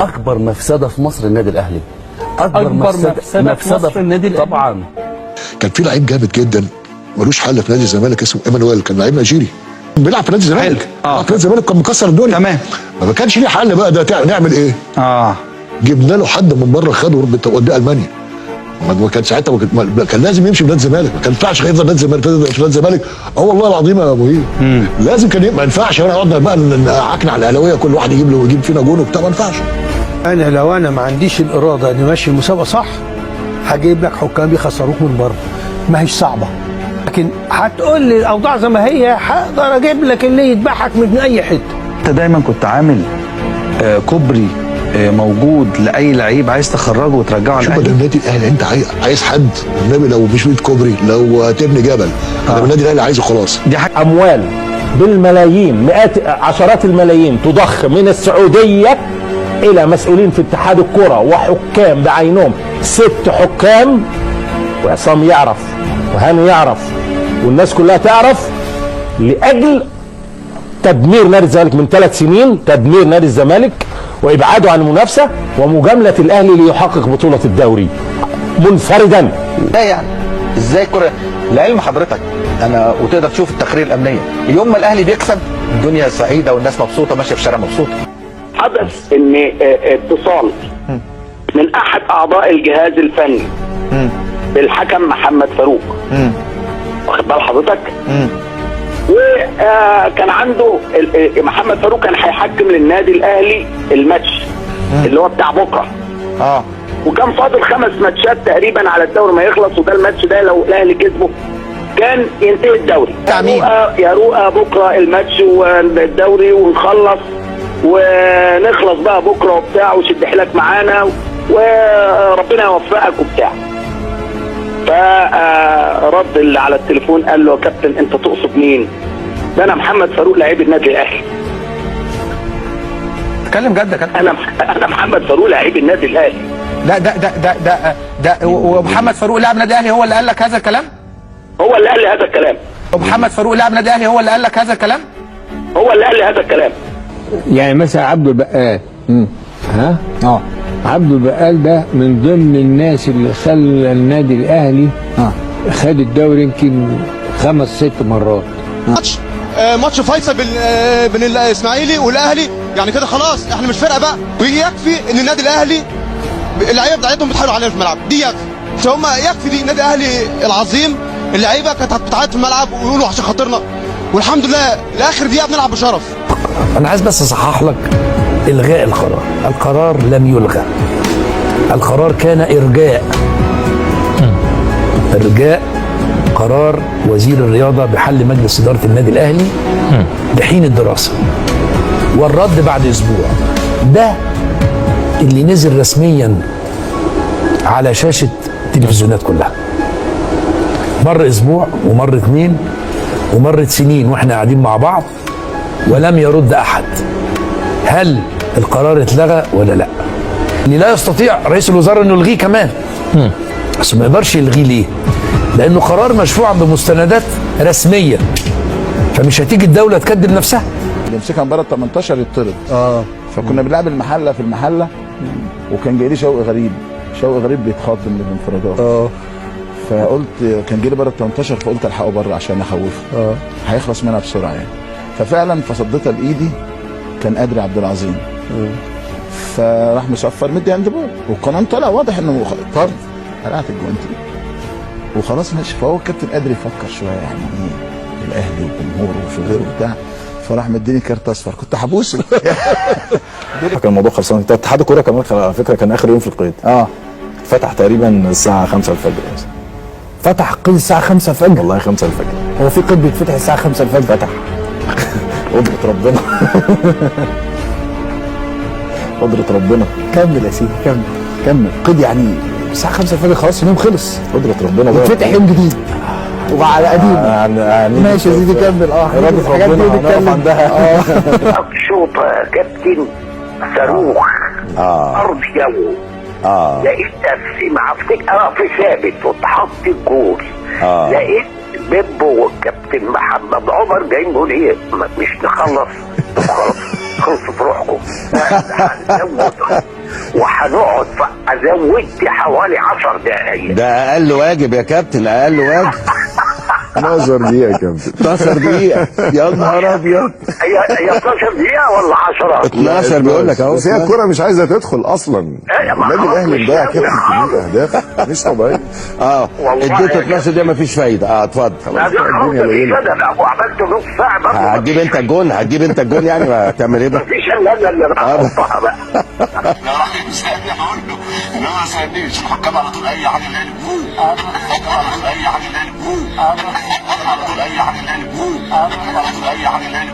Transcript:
اكبر مفسدة في مصر النادي الاهلي. اكبر مفسدة في مصر النادي الاهلي طبعا. كان في لعيب جامد جدا ملوش حل في نادي الزمالك اسمه ايمانويل، كان لعيب نيجيري بيلعب في نادي الزمالك. في نادي الزمالك كان مكسر الدنيا. تمام. ما كانش ليه حل بقى، ده نعمل ايه؟ جبنا له حد من بره، خده وداه المانيا. ما كان ساعتها كان لازم يمشي من نادي الزمالك، ما كان ينفعش يفضل نادي الزمالك في نادي الزمالك. والله العظيم يا ابو هيب لازم كان ما ينفعش انا اقعد بقى نعكن على الاهلاوية كل واحد يجيب له يجيب فينا جون وبتاع، ما ينفعش. انا لو انا ما عنديش الارادة اني ماشي المسابقة صح هجيب لك حكام يخسروك من بره، ما هيش صعبة، لكن هتقول لي الاوضاع زي ما هي هقدر اجيب لك اللي يذبحك من اي حتة. انت دايما كنت عامل كوبري موجود لاي لعيب عايز تخرجه وترجعه. شوف ده النادي الاهلي، انت عايز حد النبي لو مش 100 كوبري لو تبني جبل. النادي الاهلي عايزه خلاص. دي حاجة. اموال بالملايين، مئات عشرات الملايين تضخ من السعودية الى مسؤولين في اتحاد الكره وحكام بعينهم، 6 حكام، وعصام يعرف وهاني يعرف والناس كلها تعرف، لاجل تدمير نادي الزمالك من 3 سنين، تدمير نادي الزمالك وابعاده عن المنافسة ومجامله الاهلي ليحقق بطوله الدوري منفردا. لا يعني ازاي كرة؟ لعلم حضرتك انا وتقدر تشوف التقرير الامنية، يوم ما الاهلي بيكسب الدنيا سعيدة والناس مبسوطة ماشية في الشارع مبسوطة. حدث ان اتصال من احد اعضاء الجهاز الفني بالحكم محمد فاروق، واخد بال حضرتك؟ وكان عنده محمد فاروق كان هيحكم للنادي الاهلي الماتش اللي هو بتاع بكره. وكان فاضل 5 ماتشات تقريبا على الدوري ما يخلص، وده الماتش ده لو الاهلي كسبه كان ينتهي الدوري. يا رؤى بكره الماتش والدوري ونخلص ونخلص بقى بكره وبتاع، وشد حيلك معانا وربنا يوفقك وبتاع. فرد اللي على التليفون قال له يا كابتن انت تقصد مين؟ ده انا محمد فاروق لعيب النادي الاهلي. تكلم جد يا كابتن. انا محمد فاروق لعيب النادي الاهلي. لا ده ده ده ده ده ومحمد فاروق لاعب النادي الاهلي هو اللي قال لك هذا الكلام؟ هو اللي قال لي هذا الكلام. ومحمد فاروق لاعب النادي الاهلي هو اللي قال لك هذا الكلام؟ هو اللي قال لي هذا الكلام. يعني مثلا عبد البقال، ها؟ عبد البقال ده من ضمن الناس اللي خلى النادي الاهلي خد الدوري يمكن 5-6 مرات. ماتش فيصل بين الاسماعيلي والاهلي، يعني كده خلاص احنا مش فرقه بقى، ويكفي ان النادي الاهلي اللعيبة بتاعتهم بتحاولوا علينا في الملعب، دي يكفي، هم يكفي دي النادي الاهلي العظيم، اللعيبة كانت بتعيط في الملعب ويقولوا عشان خاطرنا، والحمد لله لاخر دقيقة بنلعب بشرف. انا عايز بس اصحح لك الغاء القرار، القرار لم يلغى، القرار كان ارجاء، ارجاء قرار وزير الرياضة بحل مجلس ادارة النادي الاهلي لحين الدراسة والرد بعد اسبوع. ده اللي نزل رسميا على شاشة التلفزيونات كلها. مر اسبوع ومر 2 ومرت سنين واحنا قاعدين مع بعض ولم يرد احد. هل القرار اتلغى ولا لا؟ اللي لا يستطيع رئيس الوزراء انه يلغيه كمان. بس ما يقدرش يلغيه ليه؟ لانه قرار مشروع بمستندات رسمية، فمش هتيجي الدولة تكذب نفسها. اللي يمسكها من بره ال 18 يطرد. فكنا بنلعب المحلة في المحلة، وكان جاي لي شوقي غريب، شوقي غريب بيتخاطم من الانفرادات. فقلت كان جاي لي بره ال 18، فقلت الحقه بره عشان اخوفه. هيخلص منها بسرعة يعني. ففعلا فصدتها بايدي، كان قادر عبد العظيم. فراح مصفر مدي handball، والقانون طلع واضح انه طرد. قلعت الجوانتي وخلاص ماشي. فهو الكابتن قادر يفكر شوية، يعني ايه الاهلي وجمهوره وفي غيره وبتاع، فراح مديني كارت اصفر، كنت هبوسه. كان الموضوع خلصان. اتحاد الكورة كمان على فكرة كان اخر يوم في القيد. فتح تقريبا الساعة 5 الفجر مثلا. فتح قيد الساعة 5 الفجر؟ والله 5 الفجر. هو في قيد بيتفتح الساعة 5 الفجر؟ فتح. قدرة ربنا. قدرة ربنا. كمل يا سيدي، كمل كمل. قيد يعني الساعة 5 الفجر خلاص اليوم خلص. قدرة ربنا بقى. وفتح يوم جديد وعلى قديم. ماشي يا سيدي كمل. إرادة ربنا هنقف عندها. شوطة يا كابتن صاروخ. أرض جو. لقيت نفسي مع في ثابت واتحط الجول. لقيت بيبو والكابتن محمد عمر جايين بيقول ايه، مش نخلص؟ طب خلاص. تخلصوا روحكم. هنزود وهنقعد، ازودت حوالي 10 دقايق. ده اقل واجب يا كابتن، اقل واجب. 12 دقيقة يا كابتن. 12 دقيقة يا نهار ابيض. هي 12 دقيقة ولا 10؟ 12 بيقول لك اهو. بس هي الكرة مش عايزة تدخل أصلا. النادي الأهلي مضيع كابتن كمية أهداف مش طبيعية. اديته 12 دقيقة مفيش فايدة. اتفضل. خلاص الدنيا ليلة. وعملت نص ساعة برضه. هتجيب انت الجون، هتجيب انت الجون يعني، ما هتعمل ايه بقى؟ مفيش الا انا اللي بحطها بقى. لو راح يسالني هقول له ان هو ما سالنيش. الحكام على طول اي حاجة الاهلي، الحكام على طول اي حاجة الاهلي، على طول اي حاجة الاهلي، على طول اي حاجة الاهلي.